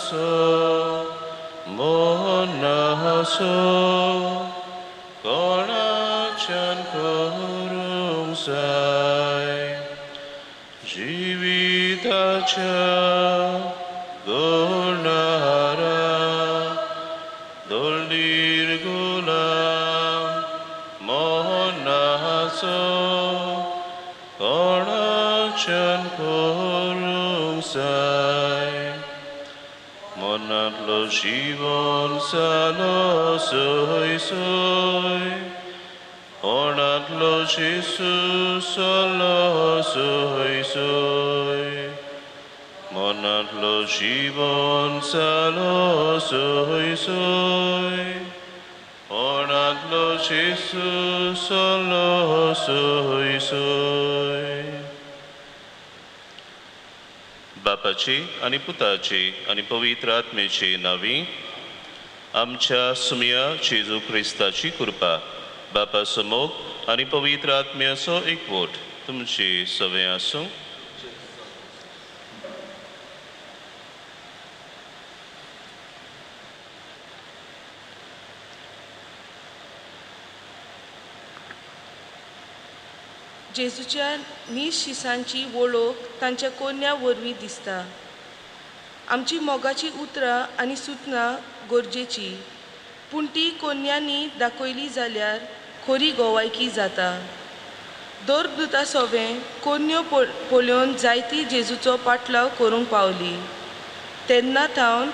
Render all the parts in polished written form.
हासो मोहनासो कोणाच्यान करूंक जाय जिविताच्या गुणारा दोल्दीर गुलाम मोहनासो कोणाच्यान करूंक जाय मनांतलो जीवन जालो सोय सोय कोणांतलो जेजू चलो सोय सोय मनांतलो जीवन जालो सोय सोय कोणांतलो जेजू चलो सोय सोय. बापाची आनी पुताची आनी पवित्र आत्मेची नावी आमच्या सुमया जेजू क्रिस्ताची कृपा बापाचो मोग आनी पवित्र आत्म्याचो एकवट तुमची सवय आसूं. जेजूच्या निशिसांची वळख तांच्या कोन्या वरवीं दिसता. आमची मोगाची उतरां आनी सुचनां गरजेची, पूण ती कोन्यांनी दाखयली जाल्यार खरी गोवायकी जाता. दर दुता सोवें कोन्यो पळोवन जायती जेजूचो पाटलाव करूंक पावली. तेन्ना थावन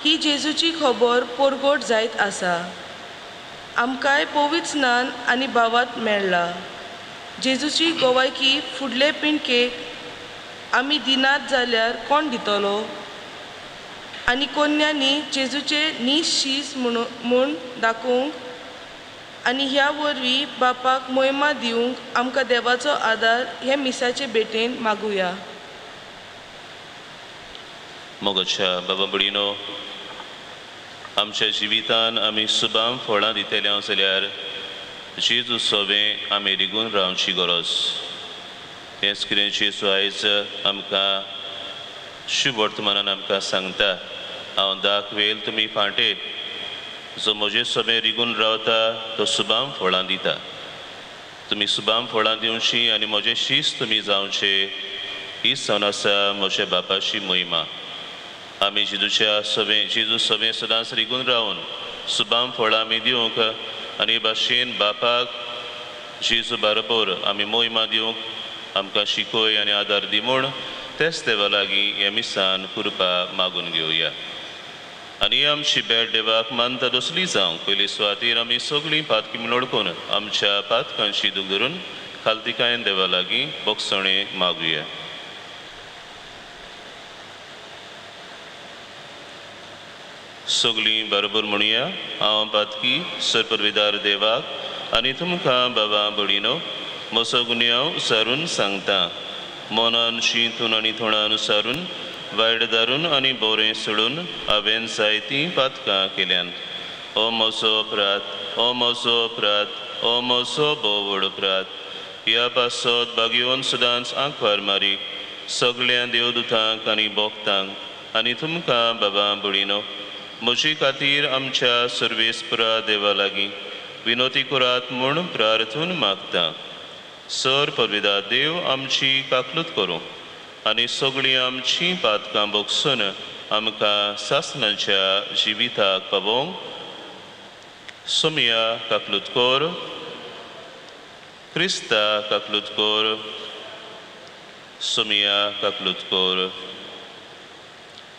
ही जेजूची खबर परगट जायत आसा. आमकांय पवित्र स्नान आनी भावात मेळ्ळा. जेजूची गोवायकी फुडले पिंडकेक आमी दिनात जाल्यार कोण दितलो? आनी कोन्यांनी जेजूचे निशीस म्हूण दाखोवंक आनी ह्या वरवीं बापाक मोहिमा दिवंक आमकां देवाचो आदार हे मिसाचे भेटेन मागुया. मोगाच्या बाबा भयणीनो, आमच्या जिवितान आमी सुबाम फळां दितले जाल्यार जेजू सोवें आमी रिगून रावची गरज. हेंच कितें जेजू आयज आमकां शुभ वर्तमानान आमकां सांगता. हांव दाक वेल तुमी फांटे, जो म्हजे सोबें रिगून रावता तो सुबाम फळां दिता. तुमी सुबाम फळां दिवची आनी म्हजे शीस तुमी जावचे, ही जावन आसा म्हज्या बापाची महिमा. आमी जेजूच्या सोबें जेजू सोबें सदांच रिगून रावन सुबाम फळां आमी दिवंक आनी भाशेन बापाक जेजू बरोबर आमी मोहिमा दिवंक आमकां शिकय आनी आदार दी म्हूण तेच देवा लागीं ह्या मिसान कृपा मागून घेवया. आनी आमची भेट देवाक मानता दुसरी जावंक पयली सुवातीर आमी सगळीं पातकी म्हणून वळखून आमच्या पातकांची दूख धरून खालतिकायेन देवा लागीं बोगसणें मागुया. सगळीं बरोबर म्हणुया. हांव पातकी सरपरविदार देवाक आनी तुमकां बाबा भयणीनो म्हजो गुन्यांव सारून सांगता. मनान शिंतून आनी थोणान सारून वायट दारून आनी बोरें सोडून हांवें जायतीं पातकां केल्यान. ओ म्हजो अपराध, ओ म्हजो अपराध, ओ म्हजो भोव व्हड अपराध. ह्या पासत बागेवन सदांच आंकवार मारी सगळ्या देवदुतांक आनी भक्तांक आनी तुमकां बाबा भयणीनो म्हजे खातीर आमच्या सर्वेस्परा देवा लागीं विनोती करात म्हूण प्रार्थून मागता. सर परविदा देव आमची काकलूत करूं आनी सगळीं आमचीं पातकां भोगसून आमकां सासणाच्या जिविताक पावोवंक सोमया काकलूत कर. क्रिस्ता काकलूत कर. सोमया काकलूत कर.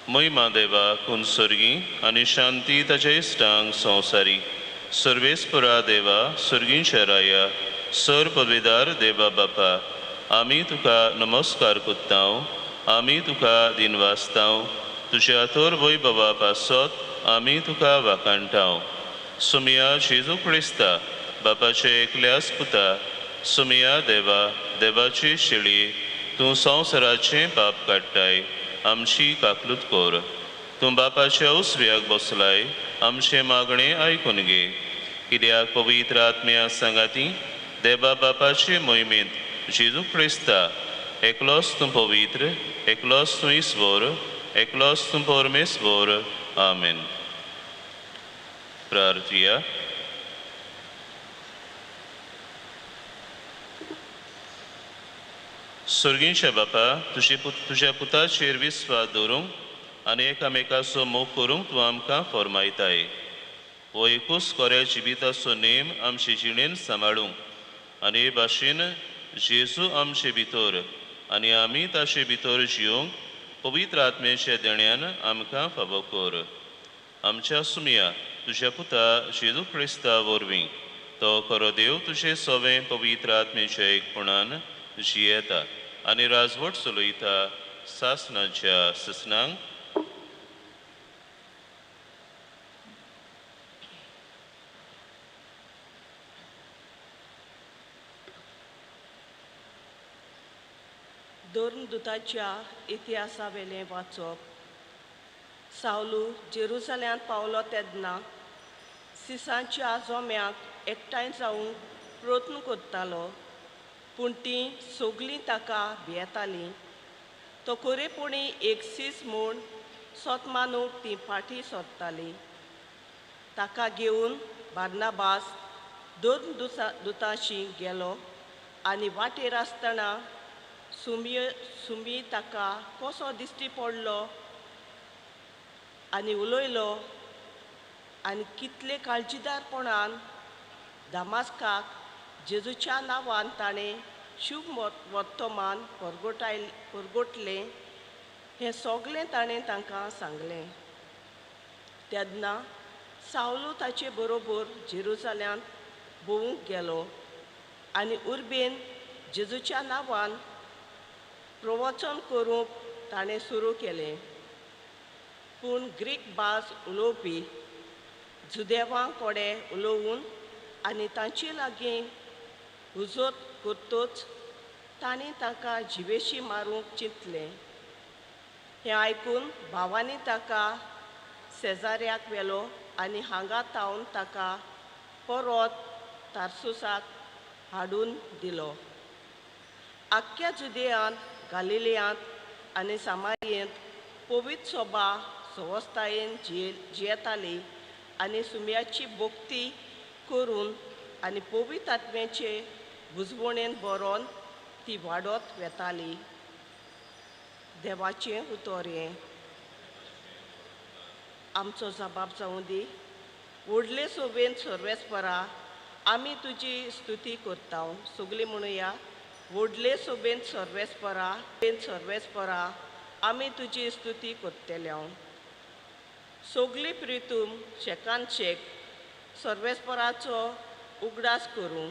महिमा देवा कुन सर्गी आनी शांती ताच्या इश्टांक संवसारी. सर्वेस्परा देवा सर्गींच्या राया सर पदवेदार देवा बापा, आमी तुका नमस्कार करतांव, आमी तुका दिनवासतांव. तुज्या तर वैभवा पासत आमी तुका वाखाणटांव. सुमया जेजू क्रिस्ता बापाचे एकल्याच पुता सुमया देवा देवाची शेळी, तूं संवसाराचें पाप काडटाय, आमची काकलूत कर. तूं बापाच्या उसव्याक बसलाय, आमचें मागणें आयकून घे. कित्याक पवित्र आत्म्या सांगाती देवा बापाचे मोहिमेंत जेजू क्रिस्ता एकलोच तूं पवित्र, एकलोच तूं ईश्वर, एकलोच तूं परमेश्वर. आमेन. प्रार्थया. सर्गींच्या बापा, तुज्या पुताचेर विस्वास दवरूंक आनी एकामेकाचो मोग करूंक तूं आमकां फर्मायताय. हो एकूच खऱ्या जिविताचो नेम आमचे जिणेन सांबाळूंक आनी हे भाशेन जेजू आमचे भितर आनी आमी ताचे भितर जियोवंक पवित्र आत्म्याच्या देण्यान आमकां फावो कर. आमच्या सुमया तुज्या पुता जेजू क्रिस्ता वरवीं, तो खरो देव तुजे सवें पवित्र आत्म्याच्या एकपणान जियेता आनी राजवट चलयता सासणाच्या ससनांक. धर्मदूताच्या इतिहासावेलें वाचप. सावलू जेरुसल्यांत पावलो तेन्ना सिसांच्या जोम्याक एकठांय जावंक प्रयत्न करतालो, पूण तीं सगलीं ताका भियेतालीं. तो खरेपणी एक सीस म्हूण सोत मानूंक तीं फाटीं सरतालीं. ताका घेवन बार्नाबास धर्मदुताशी गेलो आनी वाटेर आसतना सुमी ताका कसो दिश्टी पडलो आनी उलयलो आनी कितले काळजीदारपणान दामास्काक जेजूच्या नांवान ताणें शुभ वर्तमान परगटलें हें सगलें ताणें तांकां सांगलें. तेन्ना सावलो ताचे बरोबर जेरुसल्यांत भोंवूंक गेलो आनी उर्बेन जेजूच्या नांवान प्रवचन करूंक ताणें सुरू केलें. पूण ग्रीक भास उलोवपी जुदेवां कडेन उलोवन आनी तांचे लागीं हुजत करतच तांणी ताका जिवेशी मारूंक चिंतलें. हें आयकून भावांनी ताका शेजाऱ्याक व्हेलो आनी हांगा तावन ताका परत तार्सुसाक हाडून दिलो. आख्ख्या जुदेयांत, गालिलियांत आनी सामारियेंत पवित्र सोबा सवस्तायेन जियेताली आनी सुम्याची भक्ती करून आनी पवित्र आत्म्याचे बुजवणेन बरोवन ती वाडत वेताली. देवाचें उतर हें. आमचो जबाब जावं दी. व्हडले सोबेन सर्वेस्परा आमी तुजी स्तुती करता. सगलीं म्हणुया, व्हडले सोबेन सर्वेस्परा सर्वेस्परा आमी तुजी स्तुती करतले. सगली प्रितूम शेकान शेक सर्वेस्पराचो उगडास करूं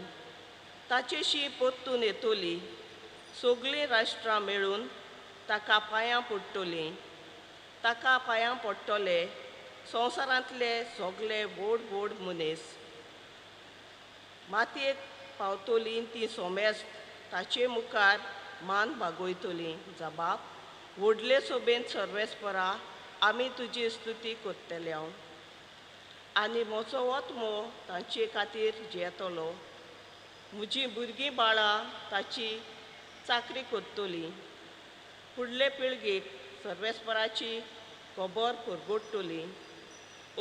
ताचेशी परतून येतली. सगलीं राष्ट्रां मेळून ताका पांयां पडटलीं, ताका पांयां पडटले संवसारांतले सगले व्हड व्हड मनीस. मातयेक पावतलीं तीं सोमेस्त ताचे मुखार मान बागयतलीं. जबाब, व्हडले सोबेन सर्वेस्परा आमी तुजी स्तुती करतले आनी म्हजो आत्मो तांचे खातीर जियेतलो. म्हजीं भुरगीं बाळां ताची चाकरी करतलीं. फुडले पिळगेक सर्वेस्पराची खबर परगटतली.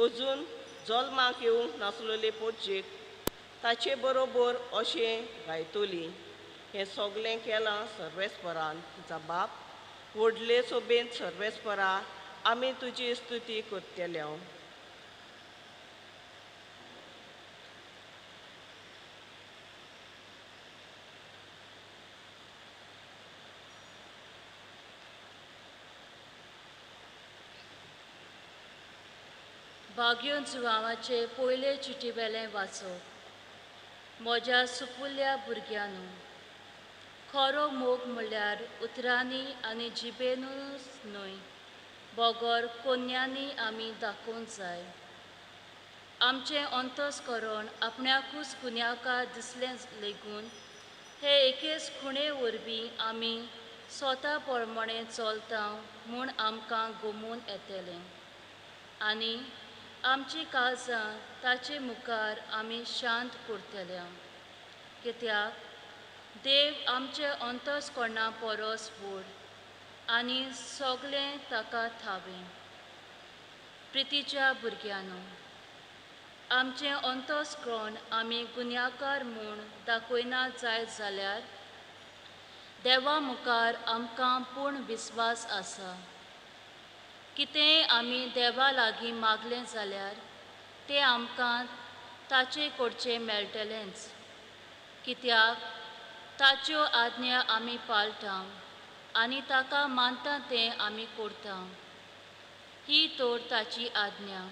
अजून जल्माक येवंक नासलेले पोटजेक ताचे बरोबर अशें गायतली. हें सगलें केलां सर्वेस्परान. जबाब, व्हडले सोबेन सर्वेस्परा आमी तुजी स्तुती करतले. बाग्योन जुवांवाचे पयले चिटीवेलें वाचप. म्हज्या सुपुल्ल्या भुरग्यांनो, खरो मोग म्हणल्यार उतरांनी आनी जिबेनूच न्हय बगर कोन्यांनी आमी दाखोवंक जाय. आमचें अंतस्करण आपणाकूच गुन्यांवकार दिसलें लेगून हे एकेच खुणे वरवीं आमी स्वता प्रमाणें चलता म्हूण आमकां गमून येतलें आनी आमची काळजां ताचे मुखार आमी शांत करतले. कित्याक देव आमचे अंतस्करणा परस व्हड आनी सगळें ताका थावें. प्रितीच्या भुरग्यांनो, आमचें अंतस्करण आमी गुन्यांवकार म्हूण दाखयना जायत जाल्यार देवा मुखार आमकां पूर्ण विस्वास आसा. कितेंय आमी देवा लागीं मागलें जाल्यार तें आमकां ताचे कडचें मेळटलेंच, कित्याक ताच्यो आज्ञा आमी पाळटा आनी ताका मानता तें आमी करता. ही तर ताची आज्ञा.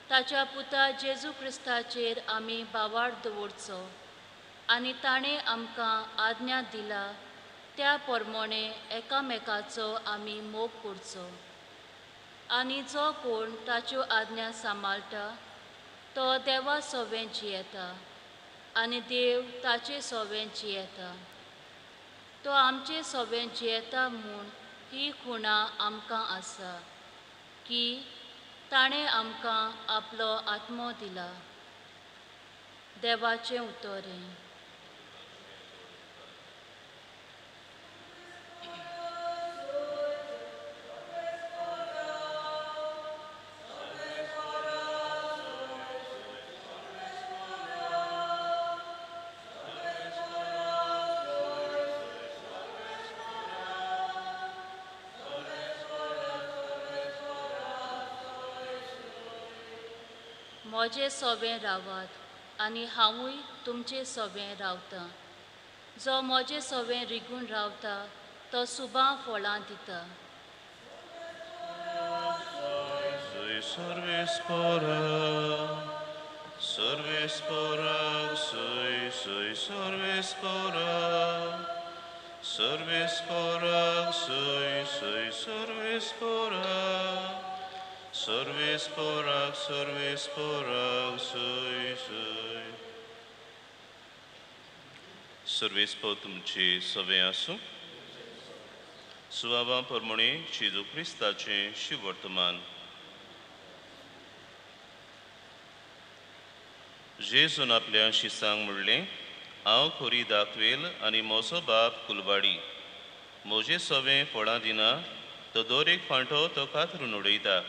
ताच्या पुता जेजू क्रिस्ताचेर आमी बावार दवरचो आनी ताणें आमकां आज्ञा दिला त्या प्रमाणे एकामेकाचो आमी मोग करचो. आनी जो कोण ताच्यो आज्ञा सांबाळटा तो देवा सोवें जियेता आनी देव ताचे सोवें जियेता. तो आमचे सोवें जियेता म्हूण ही खुणा आमकां आसा की ताणें आमकां आपलो आत्मो दिला. देवाचें उतर हें. म्हजे सोबें रावात आनी हांवूय तुमचे सोबें रावतां. जो म्हजे सोबें रिगून रावता तो सुबां फळां दिता. सर्वेस्पोराक सर्वेस्पोराक सोय सोय. सर्वेस्पोर तुमचे सवे आसूं. सुवावा प्रमाणे जेजू क्रिस्ताचें शिवर्तमान. जेजून आपल्या शिसांक म्हणलें, हांव खोरी दाखवेल आनी म्हजो बाप कुलवाडी. म्हजे सवे फळां दिना तो दर एक फांटो तो कातरून उडयता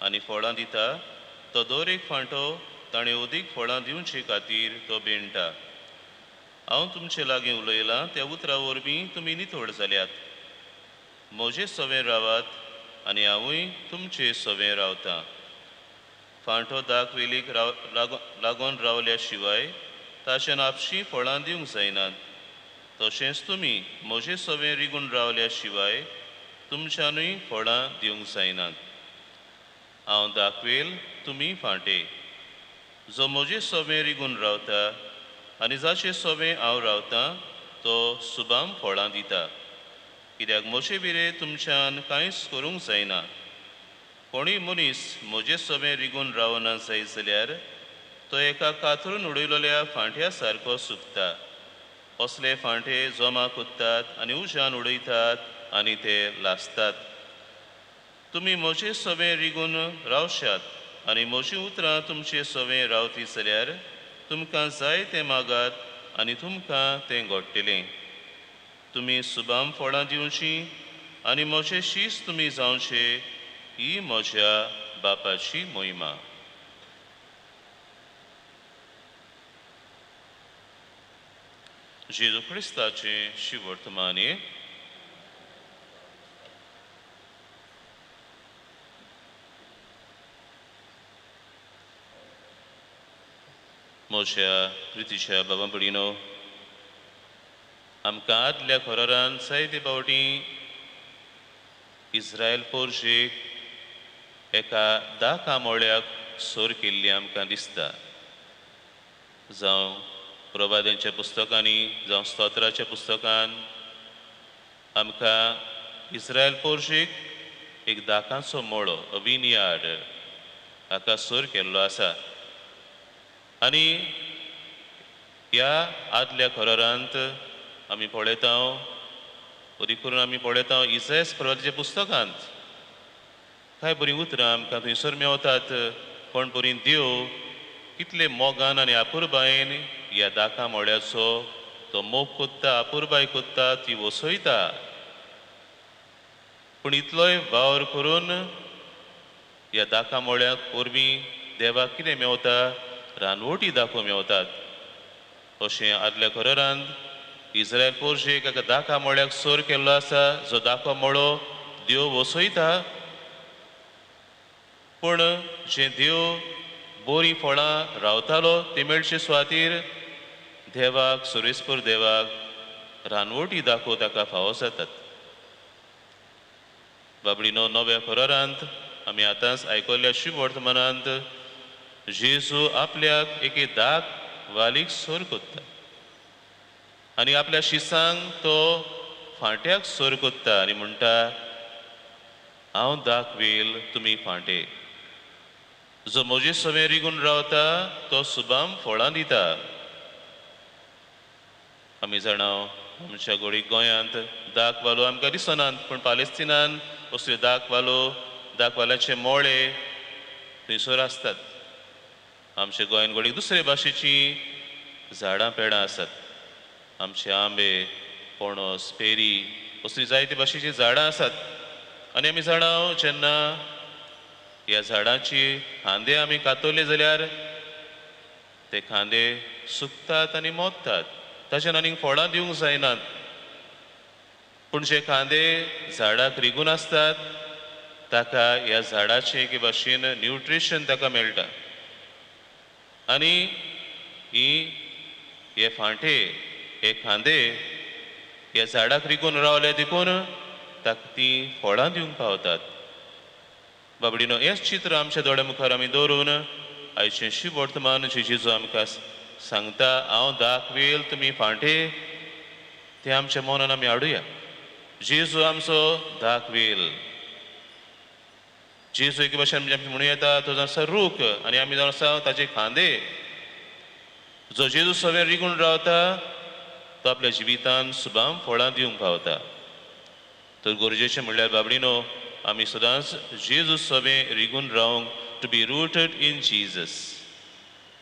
आनी फळां दिता तो दर एक फांटो ताणें अदीक फळां दिवचे खातीर तो बेणटा. हांव तुमचे लागीं उलयलां त्या उतरां वरवीं तुमी नितळ जाल्यात. म्हजे सवें रावात आनी हांवूय तुमचे सवें रावतां. फांटो दाक वेलीक लागून रावल्या शिवाय ताच्यान आपशीं फळां दिवंक जायनात. तशेंच तुमी म्हजे सवें रिगून रावल्या शिवाय तुमच्यानूय फळां दिवंक जायनात. हांव दाखवेल तुमी फांटे. जो म्हजे सोबें रिगून रावता आनी जाचे सोबें हांव रावतां तो सुबाम फळां दिता. कित्याक म्हजे विरे तुमच्यान कांयच करूंक जायना. कोणूय मनीस म्हजे सोबें रिगून रावना जायत जाल्यार तो एका कातरून उडयलेल्या फांट्या सारको सुकता. असले फांटे जमा कोत्तात आनी उज्यान उडयतात आनी ते लासतात. तुमी म्हजे सवें रिगून रावशात आनी म्हजीं उतरां तुमचे सवें रावती जाल्यार तुमकां जाय तें मागात आनी तुमकां तें घडटलें. तुमी सुबाम फळां दिवचीं आनी म्हजे शीस तुमी जावचे, ही म्हज्या बापाची मोहिमा. जेजू क्रिस्ताचें शिवर्तमाने. म्हज्या प्रितीच्या बाबा भयणीनो, आमकां आदल्या खोरारान जायते फावटी इस्रायल पोरशेक एका दाका मोळ्याक सोर केल्ली आमकां दिसता. जावं प्रवाद्यांच्या पुस्तकांनी, जावं स्तोत्राच्या पुस्तकान आमकां इस्रायल पोरशेक एक दाकांचो मोळो, अ विनयार्ड, हाका सोर केल्लो आसा. आनी ह्या आदल्या खरारांत आमी पळयता, अदीक करून आमी पळयता इसायस प्रवादाच्या पुस्तकांत कांय बरीं उतरां आमकां थंयसर मेवतात. कोण बरी देव कितले मोगान आनी आपुरबायेन ह्या दाका मोळ्याचो तो मोग कोत्ता, आपुरबाय कोत्ता, ती वसयता. पूण इतलोय वावर करून ह्या दाका मोळ्याक परबीं देवाक कितें मेवता? रानवटी दाखो मेवतात. अशें आदल्या करारांत इस्रायल पोरशेक एका दाका मोळ्याक सोर केल्लो आसा, जो दाखो मोळो देव वसयता. पूण जे देव बरीं फळां रावतालो ती मेळचे सुवातीर देवाक, सुरेसपूर देवाक रानवटी दाखो ताका फावो जातात. बाबडीनो, नव्या करारांत आमी आतांच आयकल्ल्या शुभ वर्तमानांत जेजू आपल्याक एके दाक वालीक सोर कोत्ता आनी आपल्या शिसांक तो फांट्याक सोर कोत्ता आनी म्हणटा, हांव दाक वेल, तुमी फांटे. जो म्हजे सवें रिगून रावता तो सुबाम फळां दिता. आमी जाणा, आमच्या घोडीक गोंयांत दाक वालो आमकां दिसनात, पूण पालेस्तिनान असल्यो दाक वालो, दाक वाल्याचे मोळे थंयसर आसतात. आमच्या गोंयांत घोडीक दुसरे भाशेचीं झाडां पेडां आसात. आमचे आंबे, पणस, पेरी असलीं जायते भाशेचीं झाडां आसात. आनी आमी जाणा, जेन्ना ह्या झाडांची खांदे आमी कातरले जाल्यार ते खांदे सुकतात आनी मोत्तात, ताच्यान आनीक फळां दिवंक जायनात. पूण जे खांदे झाडाक रिगून आसतात ताका ह्या झाडाचें एके भाशेन न्युट्रिशन ताका मेळटा. आनी ही हे फांटे, हे खांदे ह्या झाडाक रिगून रावले देखून ताका ती फळां दिवंक पावतात. बाबडीनो, हेंच चित्र आमच्या दोळ्या मुखार आमी दवरून आयचें शिव वर्तमान जेजू आमकां सांगता, हांव दाखवेल, तुमी फांटे, तें आमच्या मनान आमी हाडुया. जेजू आमचो दाखवेल. जेजू एके भाशेन आमचें म्हणूं येता, तो जावन आसा रूख आनी आमी जावन आसा ताचे खांदे. जो जेजू सगळें रिगून रावता तो आपल्या जिवितान सुबाम फळां दिवंक पावता. तर गरजेचें म्हणल्यार बाबडीनो, आमी सदांच जेजू सगळें रिगून रावंक, to be rooted in Jesus.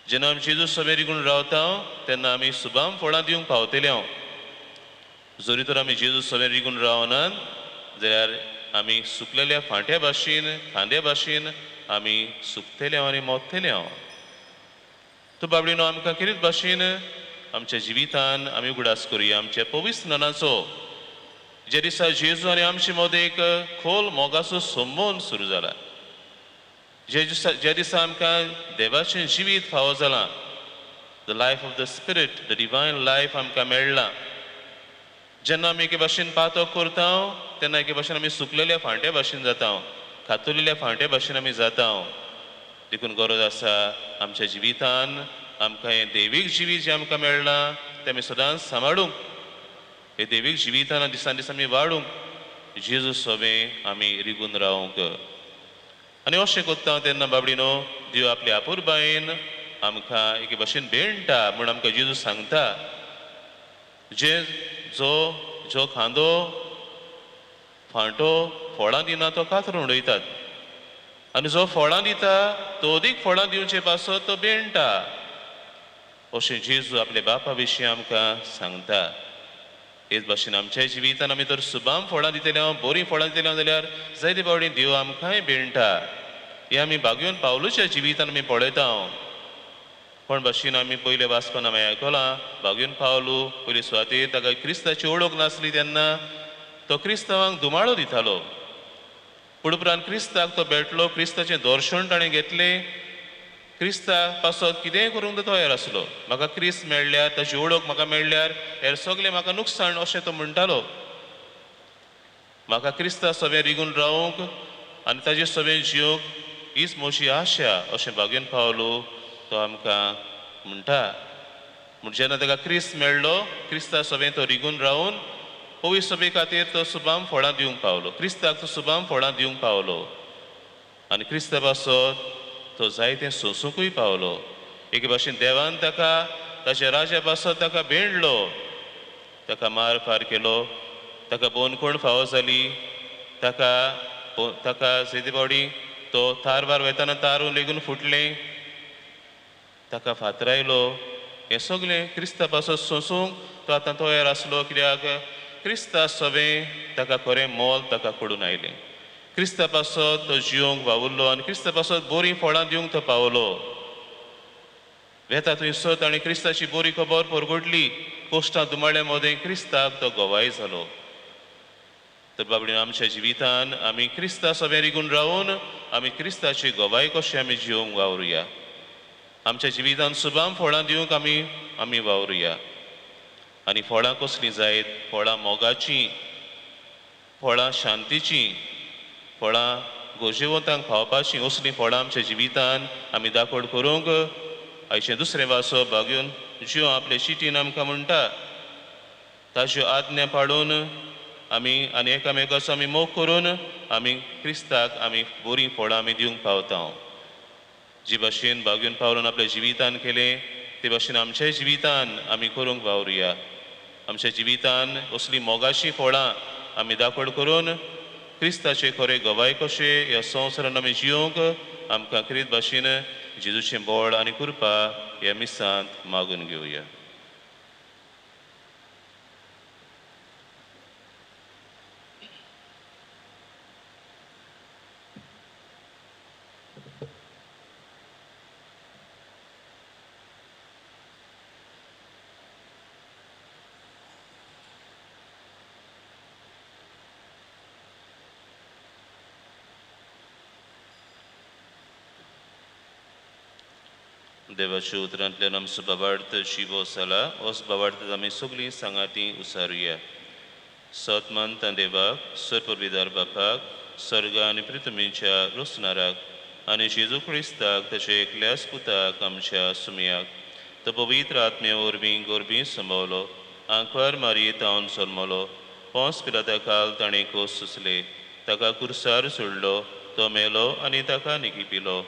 जेन्ना आमी जेजू सगळें रिगून रावता तेन्ना आमी सुबाम फळां दिवंक पावतले. हांव जरी तर आमी जेजू सगळें रिगून रावनात जाल्यार आमी सुकलेल्या फांट्या भाशेन, खांद्या भाशेन आमी सुकतले आनी मोत्तले. हांव तूं बाबडीनो, आमकां कितें भाशेन आमच्या जिवितान आमी उगडास करुया आमच्या पवित्र ननाचो, जे दिसा जेजू आनी आमचे मदें एक खोल मोगाचो संबंद सुरू जाला, जे दिसा आमकां देवाचें जिवीत फावो जालां, the life of the spirit, the divine life आमकां मेळ्ळां. जेन्ना आमी एके भाशेन पातक करता तेन्ना एके भाशेन आमी सुकलेल्या फांट्या भाशेन जाता, खातुलेल्या फांट्या भाशेन आमी जाता. देखून गरज आसा आमच्या जिवितान आमकां हें देवीक जिवीत जें आमकां मेळ्ळां तें आमी सदांच सांबाळूंक, हे देवीक जिवितान दिसान दीस आमी वाडूंक, जेजू सोबें आमी रिगून रावंक. आनी अशें करता तेन्ना बाबडीनो, देव आपल्या अपुरबायेन आमकां एके भाशेन भेणटा म्हूण आमकां जेजू सांगता. जे जो जो खांदो फांटो फळां दिना तो कातरून उडयतात आनी जो फळां दिता तो अदीक फळां दिवचे पासत तो बेणटा, अशें जेजू आपल्या बापा विशीं आमकां सांगता. हेच भाशेन आमच्या जिवितान आमी तर सुबाम फळां दितले, बरीं फळां दितले जाल्यार जायते फावटी देव आमकांय बेणटा. हें आमी बागयोन पावलूच्या जिवितान आमी पळयता. पण भाशेन आमी पयले वाचपान आमी आयकलां, बागयोन पावलू पयले सुवातेर ताका क्रिस्ताची ओळख नासली तेन्ना तो क्रिस्तांवांक धुमाळो दितालो. पूण उपरांत क्रिस्ताक तो भेटलो, क्रिस्ताचें दर्शन ताणें घेतलें, क्रिस्ता पासत कितेंय करूंक तो तयार आसलो. म्हाका क्रिस्त मेळ्ळ्यार, ताची ओळख म्हाका मेळ्ळ्यार हेर सगळें म्हाका नुकसाण अशें तो म्हणटालो. म्हाका क्रिस्ता सगळें रिगून रावंक आनी ताजे सगळें जिवंक हीच म्हजी आशा अशें बागेन पावलो तो आमकां म्हणटा. म्हण जेन्ना ताका क्रिस्त मेळ्ळो, क्रिस्ता सगळें तो रिगून रावून पवित्र सभे खातीर तो सुबाम फळां दिवंक पावलो, क्रिस्ताक तो सुबाम फळां दिवंक पावलो आनी क्रिस्ता पासत तो जायतें सोंसूंकूय पावलो. एके भाशेन देवान ताका ताच्या राजा पासत ताका बेणलो, ताका मार फार केलो, ताका बोनकोण फावो जाली, ताका ताका जायते फावटी तो तारवार वेताना तारून लेगून फुटलें, ताका फातरायलो. हें सगळें क्रिस्ता पासत सोंसूंक तो आतां तयार आसलो, कित्याक क्रिस्ता सवें ताका खरें मोल ताका पडून आयलें. क्रिस्ता पासत तो जिवंक वावुरलो आनी क्रिस्ता पासत बरीं फळां दिवंक तो पावलो. वेता थंयसर ताणें क्रिस्ताची बरी खबर परगटली. कोश्टां दुमाळ्या मदें क्रिस्ताक तो गवाय जालो. तर बाबडी आमच्या जिवितान आमी क्रिस्ता सवें रिगून रावून आमी क्रिस्ताची गवाय कशें आमी जिवंक वावरुया. आमच्या जिवितान सुबाम फळां दिवंक आमी आमी वावरुया. आनी फळां कसलीं जायत? फळां मोगाचीं, फळां शांतीचीं, फळां गोजेवंतांक पावपाचीं, असलीं फळां आमच्या जिवितान आमी दाखोड करूंक आयचें दुसरें वाचप बागेवन ज्यो आपले चिटीन आमकां म्हणटा ताज्यो आज्ञा पाळून आमी आनी एकामेकाचो आमी मोग करून आमी क्रिस्ताक आमी बरीं फळां आमी दिवंक पावता. जे भाशेन बागेवन पावलून आपल्या जिवितान केलें ते भाशेन आमच्याय जिवितान आमी करूंक वावरुया. आमच्या जिवितान असलीं मोगाचीं फळां आमी दाखोड करून क्रिस्ताचे खरे गवाय कशे ह्या संवसारान आमी जिवंक आमकां क्रिस्त भाशेन जेजूचें बळ आनी कृपा ह्या मिसांत मागून घेवया. देवाच्या उतरांतल्यान आमचो बाबार्थ जिवो जाला ओस बाबार्थ आमी सगळीं सांगाती उसारुया. सत मानता देवाक, सरपविदार बापाक, सर्ग आनी पृथ्वीच्या रोसणाराक आनी जेजू क्रिस्ताक ताच्या एकल्याच पुताक आमच्या सुमयाक, तो पवित्र आत्मे वरवीं गोरबी संभवलो, आंकवार मारयेतावन जल्मलो, पोंस पिलाता काल ताणें कोस सुचले, ताका कुर्सार सोडलो, तो मेलो आनी ताका निकिपिलो,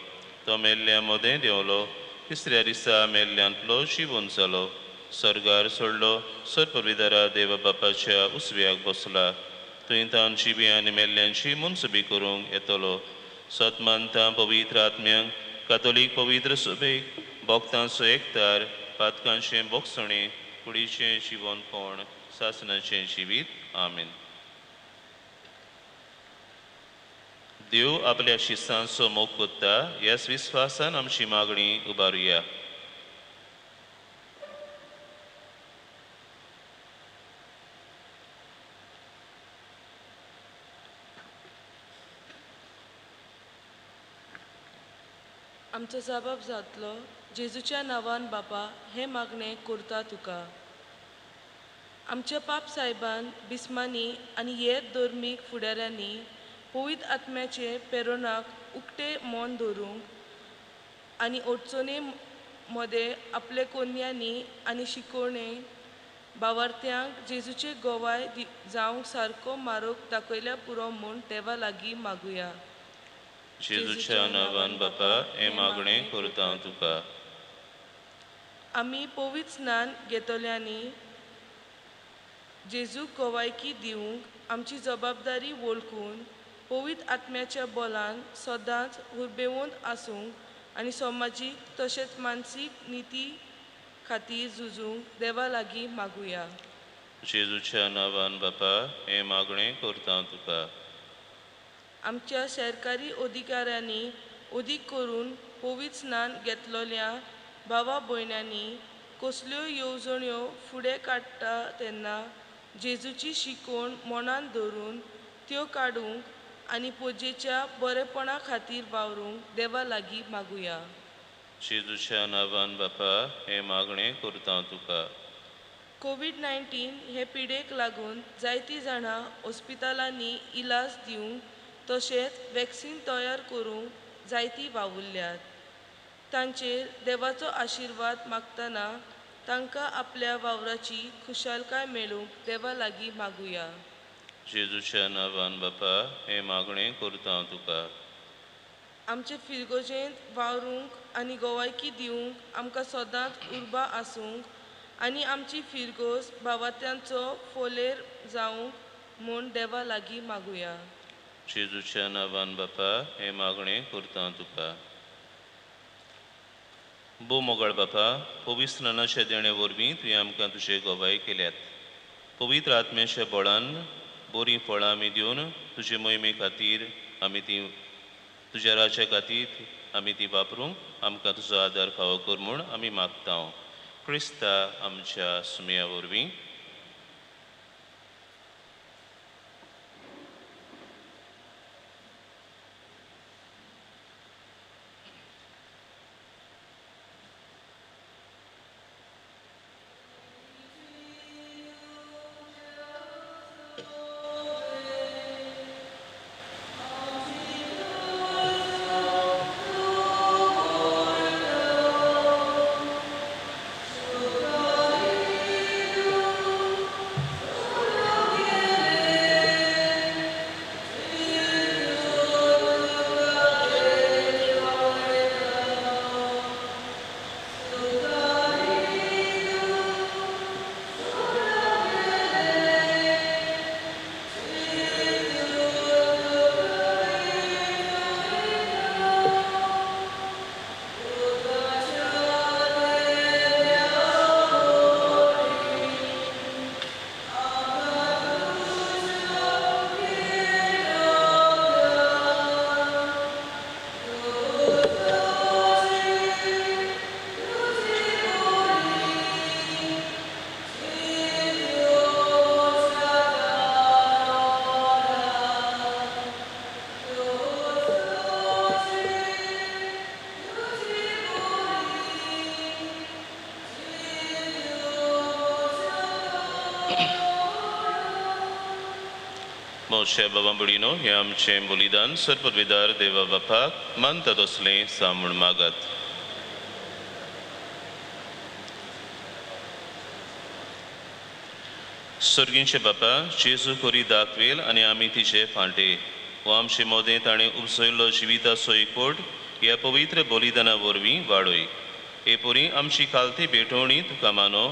तो मेल्ल्या मदें देंवलो, तिसऱ्या दिसा मेल्ल्यांतलो जिवन जालो, सर्गार सोडलो, सरपविदारा देवा बापाच्या उसव्याक बसला, थंय तावन जिवी आनी मेल्ल्यांची मनसुबी करूंक येतलो. सत मानता पवित्र आत्म्यांक, कातोलीक पवित्र सभेक, भक्तांचो एकतार, पातकांचें बोगसणें, कुडीचें जिवनपण, सासणाचें जिवीत. आमेन. देव आपल्या शिस्तांचो मोग कोत्ता ह्याच विस्वासान आमची मागणी उबारुया. आमचो जबाब जातलो जेजूच्या नांवान बापा हें मागणें करता तुका. आमच्या पाप सायबान बिस्मांनी आनी हेर धर्मीक फुडाऱ्यांनी पवित्र आत्म्याचे पेरोनाक उक्ते मन दवरूंक आनी अडचणे मदें आपले कोन्यांनी आनी शिकोवणे बावार्थ्यांक जेजूचे गोवाय जावंक सारको मारोग दाखयल्या पुरो म्हूण देवा लागीं मागुया. जेजूच्या नांवान बापा हें मागणें करता तुका. आमी पवित्र स्नान घेतल्यांनी जेजूक गोवायकी दिवंक आमची जबाबदारी वळखून पवित्र आत्म्याच्या बलान सदांच उर्बेवंत आसूंक आनी समाजीक तशेंच मानसीक निती खातीर झुजूंक देवा लागीं मागुया. जेजूच्या नांवान बापा हें मागणें करता तुका. आमच्या सरकारी अधिकाऱ्यांनी अदीक करून पवित्र स्नान घेतलेल्या भावा भयण्यांनी कसल्यो येवजण्यो फुडें काडटा तेन्ना जेजूची शिकवण मनांत धरून त्यो काडूंक आनी पुजेच्या बरेपणा खातीर वावरूंक देवा लागीं मागुया. जेजूच्या नांवान बापा हें मागणें करता तुका. कोवीड-19 हे पिडेक लागून जायतीं जाणां हॉस्पिटलांनी इलाज दिवंक तशेंच वॅक्सीन तयार करूंक जायतीं वावुरल्यात. तांचेर देवाचो आशिर्वाद मागतना तांकां आपल्या वावराची खुशालकाय मेळूंक देवा लागीं मागुया. जेजूच्या नांवान बापा हें मागणें करता तुका. आमचे फिरगोजेंत वावरूंक आनी गोवायकी दिवंक आमकां सदांच उर्बा आसूंक आनी आमची फिरगोज भावात्यांचो फोलेर जावंक म्हूण देवा लागीं मागुया. जेजूच्या नांवान बापा हें मागणें करता तुका. भोव मोगाळ बापा, पवित्र स्नानाच्या देणे वरवीं तुवें आमकां तुजे गवाय केल्यात. पवित्र आत्म्याच्या बळान बरीं फळां आमी दिवन तुजे मोहिमे खातीर आमी ती तुज्या राज्या खातीर आमी ती वापरूंक आमकां तुजो आदार फावो कर म्हूण आमी मागता. क्रिस्ता आमच्या सुमया वरवीं. मोशे बाबा बुडिनो हें आमचें बलिदान सरपदवीदार देवा बापाक मानता तसलें सामूण मागात. सर्गींचे बापा जेजू कोरी दाखवेल आनी आमी तिचे फांटे हो आमचे मोदें ताणें उपसयल्लो जिविताचो एकवट ह्या पवित्र बलिदाना वरवीं वाडय. हे परी आमची खालती भेटवणी तुका मानो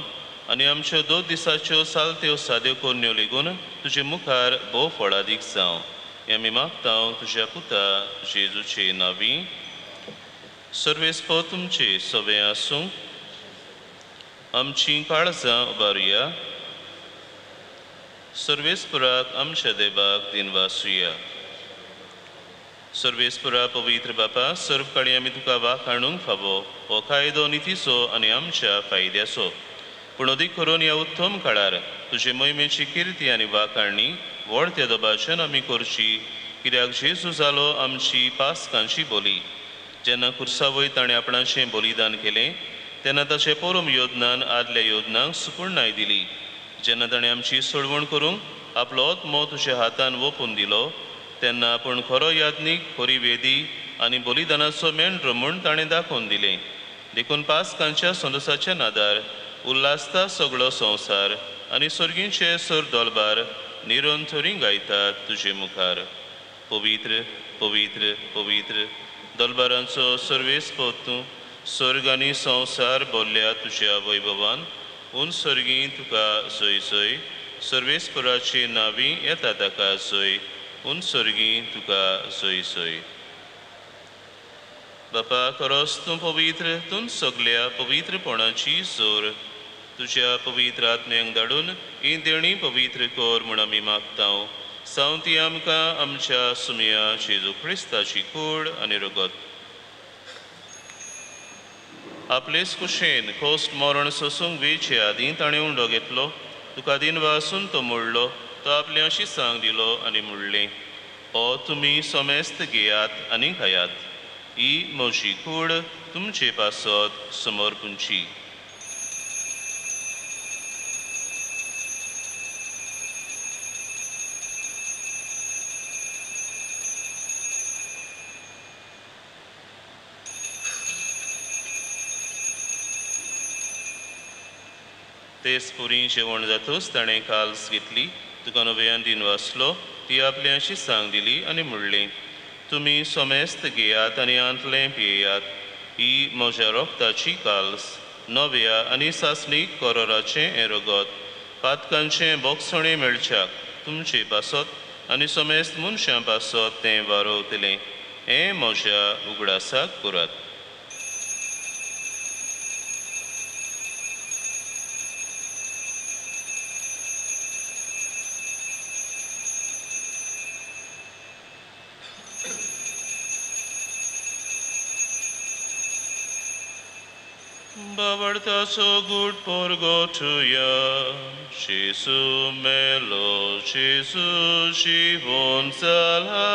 आनी आमच्यो दोन दिसाच्यो सालत्यो साद्यो कोन्यो लेगून तुजे मुखार भोव फळादीक जावं. हें आमी मागता तुज्या पुता जेजूचे नांवी. सर्वेस्पो तुमचे सवे आसूं. आमची काळजां उबारुया. सर्वेस्पुराक आमच्या देवाक दिनवासुया. सर्वेस्पुरा पवित्र बापा सर्व काळी आमी तुका वाखाणूंक फावो हो कायदो नितीचो आनी आमच्या फायद्याचो. पूण अदीक करून ह्या उत्तम काळार तुजे मोहिमेची किर्ती आनी वाखाणणी व्हड त्या दबाच्यान आमी करची. कित्याक जेजू जालो आमची पासकांची बोली. जेन्ना खुर्सा वयर ताणें आपणाचें बलिदान केलें तेन्ना ताचे परम योजनान आदल्या योजनांक सुपूर्णाय दिली. जेन्ना ताणें आमची सोडवण करूंक आपलो आत्मो तुज्या हातान वोपून दिलो तेन्ना आपूण खरो याज्ञीक खरी वेदी आनी बलिदानाचो मेंढरो म्हूण ताणें दाखोवन दिलें. देखून पासकांच्या संदोसाच्या नादार उल्हासता सगळो संवसार आनी सर्गींचे सर दलबार निरंतरी गायतात तुजे मुखार. पवित्र पवित्र पवित्र दलबारांचो सर्वेस्पत तूं सर्ग आनी संवसार भरल्या तुज्या वैभवान. उन सर्गी तुका जय जय. सर्वेस्पराचे नांवी येता ताका जय. उन सर्गी तुका जय जय. बापा खरोच तूं पवित्र तूं सगल्या पवित्रपणाची जोर. तुज्या पवित्र आत्म्यांक धाडून ही देणी पवित्र कर म्हूण आमी मागता. सावती आमकां आमच्या सुमया जेजू क्रिस्ताची कूड आनी रगत. आपलेच कुशेन खोस्ट मरण सोसूंक वेचे आदीं ताणें उंडो घेतलो. तुका दिनवासून तो मोडलो. तो आपले अशी सांग दिलो आनी म्हणलें, हो तुमी समेस्त घेयात आनी खायात. ही म्हजी कूड तुमचे पासत समर्पूंची. तेच पुरी जेवण जातूच ताणें काल्स घेतली. तुका नव्यान दिन वाचलो. ती आपली अशी सांग दिली आनी म्हणलें, तुमी समेस्त घेयात आनी आंतलें पियेयात. ही म्हज्या रोगताची काल्स नव्या आनी सासणीक करोराचें हें रगत पातकांचें बोगसणें मेळच्याक तुमचे पासत आनी समेस्त मनशां पासत तें वारोवतलें. हें म्हज्या उगडासाक करात. बावडताचो गूट परगोटुया, जेजू मेलो, जेजू जिवोन जाला,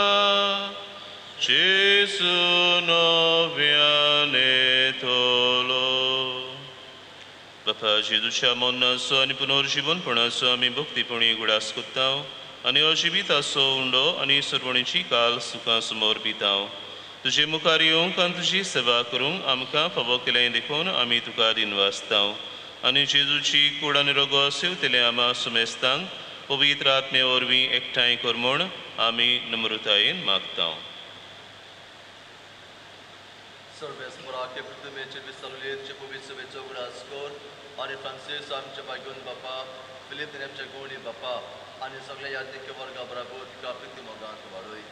जेजू नव्यान येतलो. बापा जेजूच्या मरणाचो आनी पुनर्जिवनपणाचो आमी भक्तीपणी उगडास कोत्ता आनी अजिबिताचो उंडो आनी सरवणीची काल सुखां समोर पिता. तुजे मुखार येवंक आनी तुजी सेवा करूंक आमकां फावो केलें देखून आमी तुका दिनवासता आनी जेजूची कूड आनी रगत सेवतले आमा सुमेस्तांक पवित्र आत्मे वरवीं एकठांय कर म्हूण आमी नम्रतायेन मागता. सर्वेस्पराके पृथ्वीचे विसरलेचे पवित्र सभेचो उगडास कर आनी फ्रांसीस आमच्या भाग्योन बापा, फिलीप आमच्या गोणी बापा आनी सगळ्या याज्ञिक वर्गा बराबर तुका प्रिती मोगांत वाडय.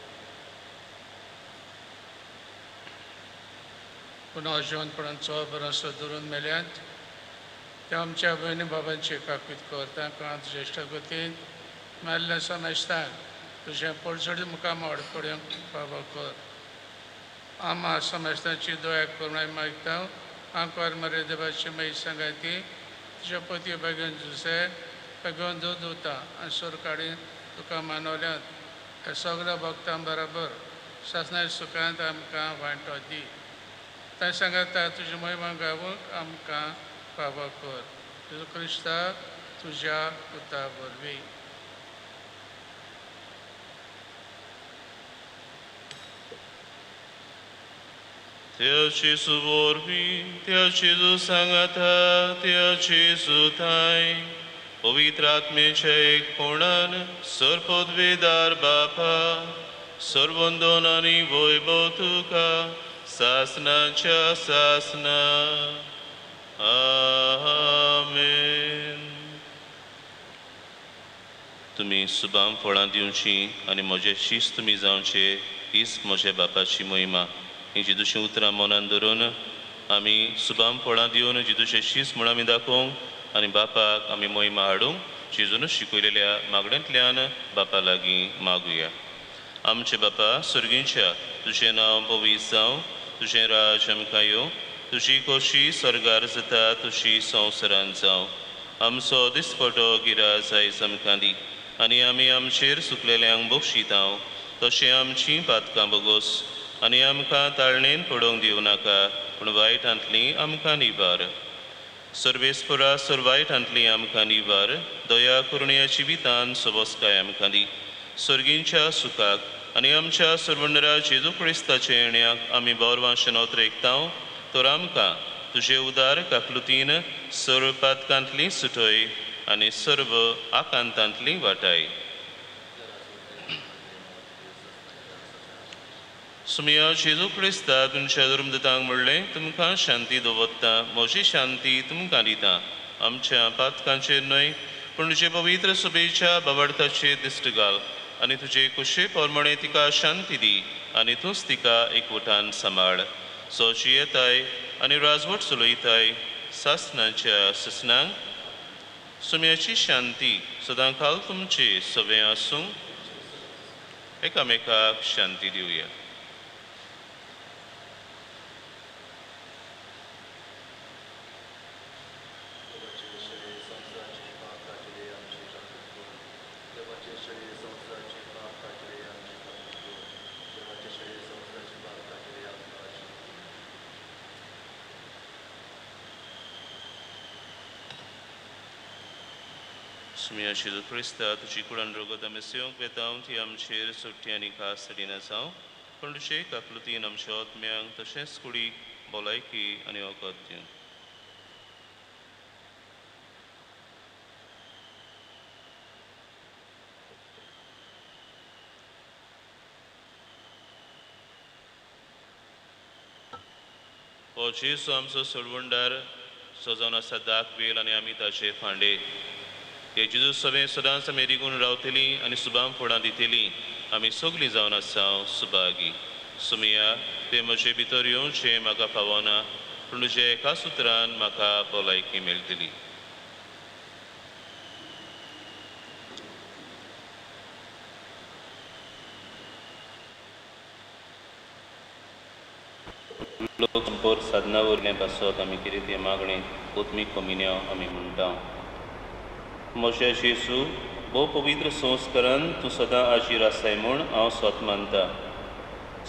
पुनः जिवनपणाचो भरसो धरून मेल्यात त्या आमच्या भयणी बाबांची काकूत कर, तांकां ज्येश्ठ गतीन मेल्ल्या समेस्तांक तुजें पडझडी मुखामळ पडूंक फावो कर. आमा समेस्तांची दया करुणाय मागता. आंकवार मरे देवाची माई सांगाती तुज्या पती भाग्योन जुसे भाग्योन दूद वता आनी सोर काडीन तुका मानवल्यात ह्या सगळ्या भक्तां बराबर सासणा सुखांत आमकां वांटो दी. तांचे सांगाता तुजी महिमा गावूंक आमकां फावो कर. जेजू क्रिस्ता तुज्या पुता वरवीं. त्या जेजू वरवीं, त्या जेजू सांगाता, त्या जेजू थांय पवित्र आत्मेच्या एकपणान सर्वपदवेदार बापा, सर्वंदन आनी वैभव तुका सासनाच्या सासना. आमेन. तुमी सुबाम फळां दिवची आनी म्हजे शीस तुमी जावचे हीच म्हज्या बापाची महिमा. ही जेजूची उतरां मनान धरून आमी सुबाम फळां दिवन जेजूचे शीस म्हूण आमी दाखोवंक आनी बापाक आमी महिमा हाडूंक जेजून शिकयलेल्या मागण्यांतल्यान बापा लागीं मागुया. आमचे बापा सर्गींच्या, तुजें नांव पवित्र जावं, तुजें राज आमकां येवं, तुजी खोशी सर्गार जाता तशी संवसारांत जावं. आमचो दिसपटो गिराज आयज आमकां दी आनी आमी आमचेर सुकलेल्यांक बक्षितां तशें आमचीं पातकां बगोस आनी आमकां ताळणेन पडोवंक दिवं नाका, पूण वायटांतली आमकां निवार. सर्वेस्परा सर वायटांतली आमकां निवार, दया करुणया जिवितान सबस्काय आमकां दी. सर्गींच्या सुखाक आनी आमच्या सर्वंडरा जेजू क्रिस्ताच्या येण्याक आमी बरवांशेन अतरेकता तर आमकां तुजे उदार काकलुतीन सर्व पातकांतली सुटय आनी सर्व आकांतांतली वाटाय. सुमिया जेजू क्रिस्ता तुमच्या धर्मदूतांक म्हणलें, तुमकां शांती दवरता, म्हजी शांती तुमकां दिता. आमच्या पातकांचेर न्हय पूण तुजे पवित्र सभेच्या बावडताचेर दिश्ट घाल आनी तुजे कुशे प्रमाणे तिका शांती दी आनी तूंच तिका एकवटान सांबाळ. सो जियेताय आनी राजवट चलयताय सासनाच्या ससनांक. सुम्याची शांती सदां काल तुमचे सगळें आसूं. एकामेकाक शांती दिवया. सुमिया जेजू क्रिस्ता तुजी कुडान रगत आमी सेवंक वेता ती आमचेर सुट्टी आनी खास दिना जावं, पूण तुजे काकलुतीन आमच्या आत्म्यांक तशेंच कुडीक भलायकी आनी वखद दिवं. हो जेजू आमचो सोडवणदार सजावन आसा दाक वेल आनी आमी ताचे फांडे. हे जेजू सगळें सदांच आमी रिगून रावतली आनी सुबाम फळां दितली. आमी सगळीं जावन आसा सुभागी. सुमिया ते म्हजे भितर येवचें म्हाका फावना, पूण तुज्या एका सुत्रान म्हाका भलायकी मेळटली. लोक संपर्क साधना वरलें पासत आमी कितें तें मागणें आत्मीक कमिन्यांव आमी म्हणटा. म्हज्या जेजू, भोव पवित्र संस्करण तूं सदां आजीर आसाय म्हूण हांव सत मानता.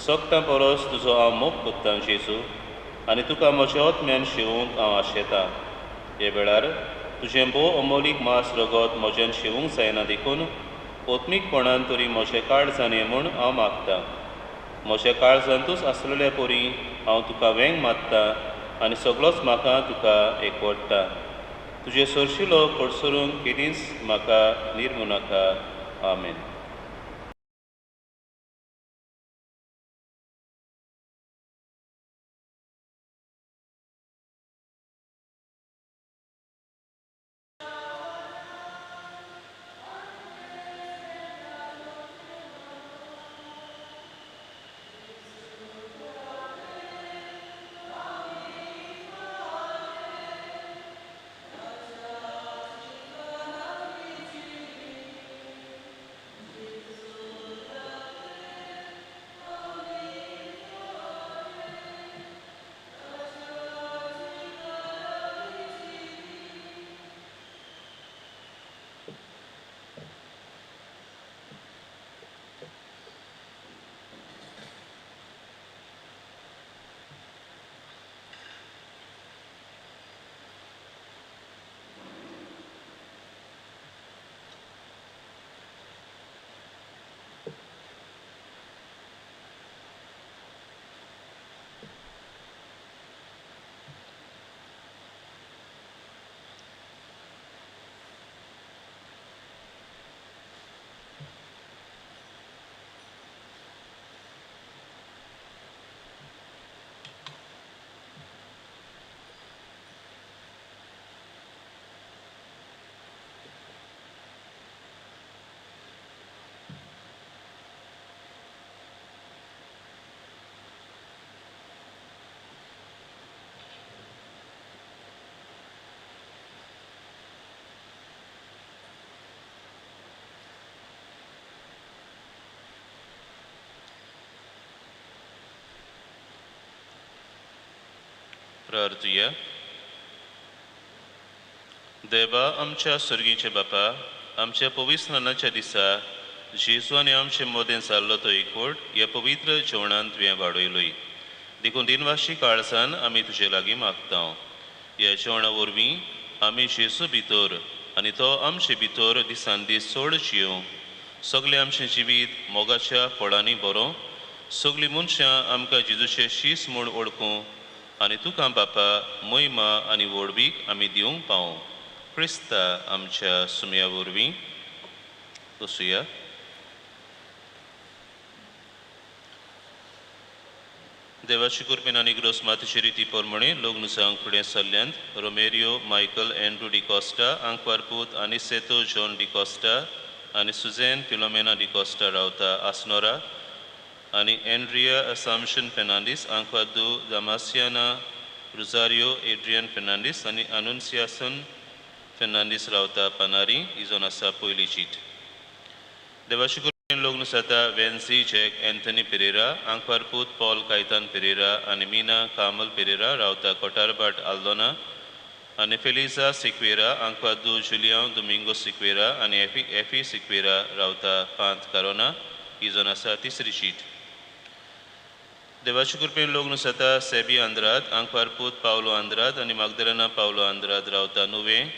सगटां परस तुजो हांव मोग कोत्तां जेजू, आनी तुका म्हज्या आत्म्यान शेवूंक हांव आशेतां. हे वेळार तुजें भोव अमोलीक मास रगत म्हज्यान शेवूंक जायना देखून आत्मीकपणान तरी म्हजें काळजान ये म्हूण हांव मागतां. म्हज्या काळजांतूच आसलेल्या परी हांव तुका वेंग मारता आनी सगळोच म्हाका तुका एकवडटा. तुजे सरशिलो कडसरून केदींच म्हाका निर्मू नाका. आमेन. प्रार्थुया. देवा आमच्या सर्गीचे बापा, आमच्या पवित्र स्नानाच्या दिसा जेजू आनी आमचे मदें जाल्लो तो एकवट ह्या पवित्र जेवणांत तुवें वाडयलोय, देखून दिनवाशी काळजान आमी तुजे लागीं मागता. ह्या जेवणा वरवीं आमी जेजू भितर आनी तो आमचे भितर दिसान दीस चड जियों. सगळें आमचें जिवीत मोगाच्या फळांनी बरो. सगळीं मनशां आमकां जेजूचे शीस म्हूण वळखूं आनी तुका बापा महिमा आनी व्हडवीक आमी दिवंक पावूं. क्रिस्ता आमच्या सुमया वरवीं. बसुया. देवाची कृपेन आनी ग्रोस मातेचे रिती प्रमाणे लग्न जावंक फुडें सरल्यांत रोमेरियो मायकल एन्ड्रू डिकॉस्टा आंकवार पूत आनिसेतो जॉन डिकॉस्टा आनी सुझेन फिलोमेना डिकॉस्टा रावता आसनोरा आनी एन्ड्रिया असामशन फेर्नांडीस आंकवार दू दामासियाना रुजारियो एड्रियन फेर्नांडीस आनी अनुन्सियासन फेर्नांडीस रावता पानारी. ही जावन आसा पयली चीट. देवाची कृपेन लग्न जाता वेन्सी जॅक एन्थनी पेरेरा आंकवार पूत पॉल कायतान पेरेरा आनी मीना कामल पेरेरा रावता कोटारभाट आल्दोना आनी फेलिजा सिक्वेरा आंकवार दू जुलियांव दोमिंगो सिक्वेरा आनी एफी सिक्वेरा रावता पांत कारोना. ही जावन आसा तिसरी चीट. देवाची कृपेन लग्न जाता सेबी आंद्राद आंकवार पूत पावलो आंद्राद आनी मागदेलाना पावलो आंद्राद रावता नुवें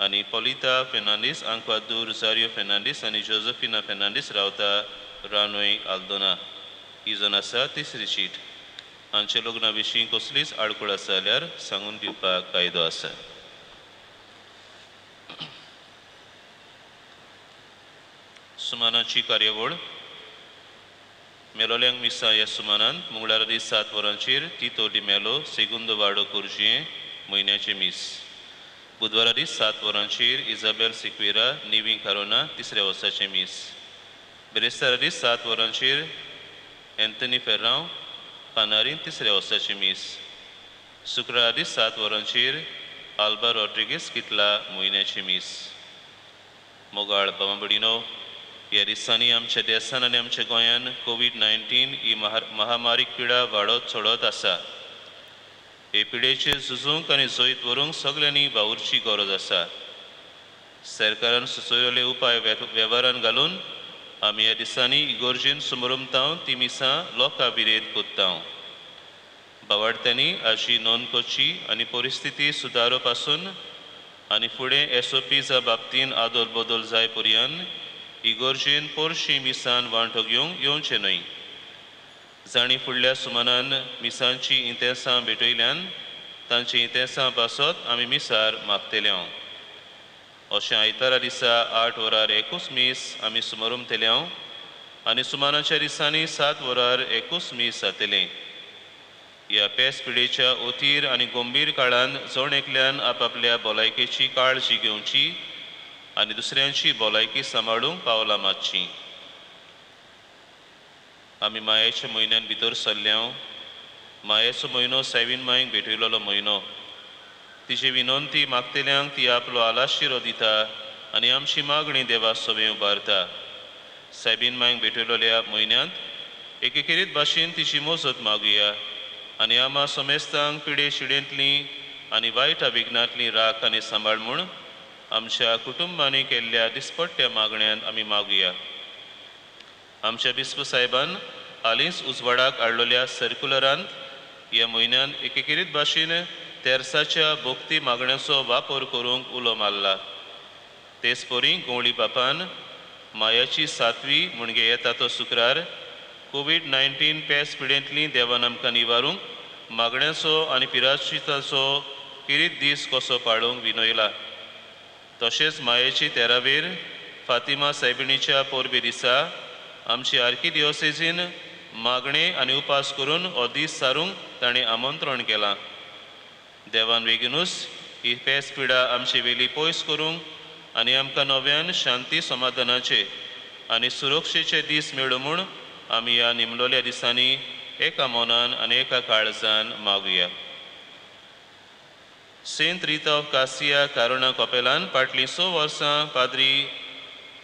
आनी पॉलिता फेर्नांडीस आंकवार दू रुजारियो फेर्नांडीस आनी जोजफिना फेर्नांडीस रावता रानोय आल्दोना. ही जावन आसा तिसरी चीट. हांच्या लग्ना विशीं कसलीच आडखळ आसा जाल्यार सांगून दिवपाक कायदो आसा. सुमानाची कार्यावळ. मेलोल्यांक मिसां ह्या सुमानान मंगळारा दीस 7 वरांचेर तितो डिमेलो सेगुंदो वाडो कोरजियें म्हयन्याचें मीस. बुधवारा दीस 7 वरांचेर इजाबेल सिक्वेरा निवी कारोना तिसऱ्या वर्साचें मीस. बिरेस्तारा दीस 7 वरांचेर एन्थनी फेर्रांव पानारी तिसऱ्या वर्साचें मीस. शुक्रारा दीस 7 वरांचेर आल्बा रॉड्रिगीस कितला म्हयन्याचें मीस. मोगाळ बाबा भयणीनो, ह्या दिसांनी आमच्या देसान आनी आमच्या गोंयान कोवीड-19 ही महामारी पिडा वाडत चडत आसा. हे पिडेचेर झुजूंक आनी जैत व्हरूंक सगल्यांनी वावुरची गरज आसा. सरकारान सुचयलेले उपाय वेव्हारान घालून आमी ह्या दिसांनी इगोर्जेन सुमरमतांव ती मिसां लोकां विरेत कोत्तांव. बावाडत्यांनी हाजी नोंद करची आनी परिस्थिती सुदारप आसून आनी फुडें एसओपीजा बाबतीन आदल बदल जाय पर्यंत इगोर्जेन पोरशी मिसान वांटो घेवंक येवचें न्हय. जांणी फुडल्या सुमानान मिसांची इंतेसां भेटयल्यान तांची इंतेसां पासत आमी मिसार मागतले. अशें आयतारा दिसा 8 वरार एकूच मीस आमी सुमरमतले आनी सुमानाच्या दिसांनी 7 वरार एकूच मीस जातलें. ह्या पेस पिडेच्या अथीर आनी गंभीर काळान जण एकल्यान आपापल्या भलायकेची काळजी घेवची आनी दुसऱ्यांची भलायकी सांबाळूंक पावलां मातची. आमी मायेच्या म्हयन्यान भितर सरल्या. मायेचो म्हयनो सायबीन मायक भेटयलेलो म्हयनो. तिची विनंती मागतल्यांक ती आपलो आलाशिरो दिता आनी आमची मागणी देवा सवें उबारता. सायबीन मायक भेटयलेल्या म्हयन्यांत एकेकेरीत भाशेन तिची मजत मागुया आनी आमा समेस्तांक पिडे शिडेंतली आनी वायट विघ्नांतली राख आनी सांबाळ म्हूण आमच्या कुटुंबांनी केल्ल्या दिसपट्ट्या मागण्यांत आमी मागुया. आमच्या बिस्प साहेबान हालींच उजवाडाक हाडलेल्या सर्कुलरांत ह्या म्हयन्यान एकेकेरीत भाशेन तेर्साच्या भक्ती मागण्याचो वापर करूंक उलो मारला. तेच परी गवळी बापान मायाची सातवी म्हणजे येता तो शुक्रार कोवीड-19 पेस पिडेंतली देवान आमकां निवारूंक मागण्याचो आनी पिराचिताचो किरीत दीस कसो पाळूंक विनयला. तशेंच मायेची तेरावेर फातिमा सायबिणीच्या परबे दिसा आमची आर्किदियोसेजीन मागणें आनी उपास करून हो दीस सारूंक ताणें आमंत्रण केलां. देवान बेगीनूच ही पेस पिडा आमचे वेली पयस करूंक आनी आमकां नव्यान शांती समाधानाचे आनी सुरक्षेचे दीस मेळूं म्हूण आमी ह्या निमलोल्या दिसांनी एका मनान आनी एका काळजान मागुया. सेंत रिता ऑफ कासिया कारुणा कपेलान फाटलीं 6 वर्सां पाद्री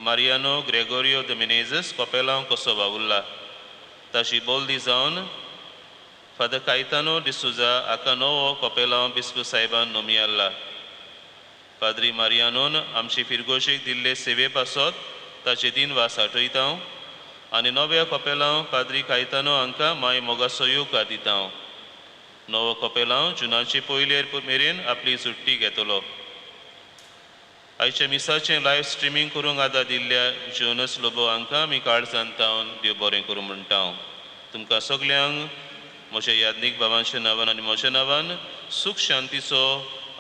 मारियानो ग्रेगोरियो the Menezes कपेलांव कसो वावुरला. ताची बोल्दी जावन फादर कायतानो डिसुजा हाका नवो कपेलांव बिस्प साहेबान नोमियाल्ला. पाद्री मारियानोन आमचे फिरगोजेक दिल्ले सेवे पासत ताचे दिनवास आठयता आनी नव्या कपेलांव पाद्री कायतानो हांकां माय मोगाचो येवकार दिता. नवो कपेलांव जुनाचे पयलेर मेरेन आपली सुट्टी घेतलो. आयच्या मिसाचें लायव्ह स्ट्रिमींग करूंक आदार दिल्ल्या जोनस लोबो हांकां आमी काळजान तावन देव बरें करूं म्हणटा. तुमकां सगल्यांक म्हज्या याज्ञीक बाबांच्या नांवान आनी म्हज्या नांवान सूख शांतीचो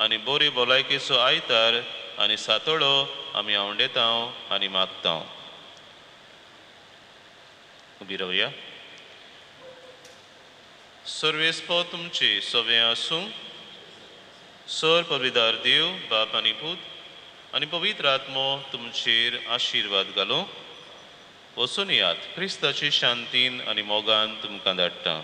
आनी बरे भलायकेचो आयतार आनी सातोळो आमी आवंडेता आनी मागता. उबी रावया. सर्वेस्पो तुमचे सवे आसूं. सर पविदार देव बाप आनी पूत आनी पवित्र आत्मो तुमचेर आशिर्वाद घालूं. वचून यात क्रिस्ताची शांतीन आनी मोगान तुमकां धाडटा.